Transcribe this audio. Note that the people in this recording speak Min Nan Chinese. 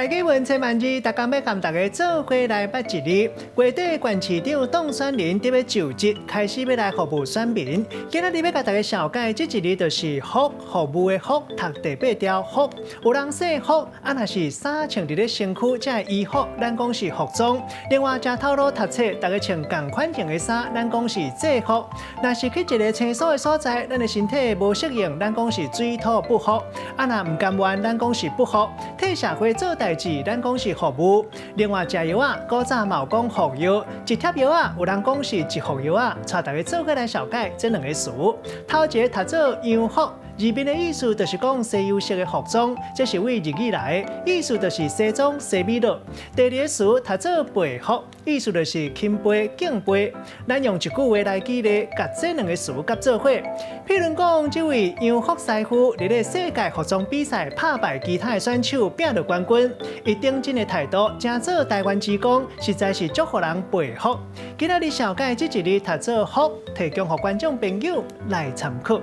台語文千萬字，逐工欲共大家做伙來捌一字。月底縣市長當選人得欲就職，開始欲來服務選民。今仔日欲共大家紹介這一字，就是服，服務的服，讀第八調福。有人姓福，啊若是衫穿佇咧身軀，這个衣服，咱講是服裝。另外，食頭路讀冊，大家穿仝款型的衫，咱講是制服。若是去一个生疏的所在，咱的身體無適應，咱講是水土不服。啊若毋甘願，咱講是不服。替社會做代誌，咱講是服務。另外，食藥仔，古早嘛有講服藥，一帖藥仔，有人講是一服藥仔。帶大家做伙來紹介這兩个詞。頭一个讀做洋服，字面的意思就是講西洋式的服裝，這是對日語來的，意思就是西裝西米露。第二个詞讀做被服，意思就是欽佩敬佩。咱用一句話來舉例，共這兩个詞結做伙。譬如講，這位楊福師傅佇咧世界服裝比賽拍敗其他的選手，拼著冠軍。伊頂真的態度，成做台灣之光，實在是足予人佩服。今仔日紹介這一字讀做福，提供予觀眾朋友來參考。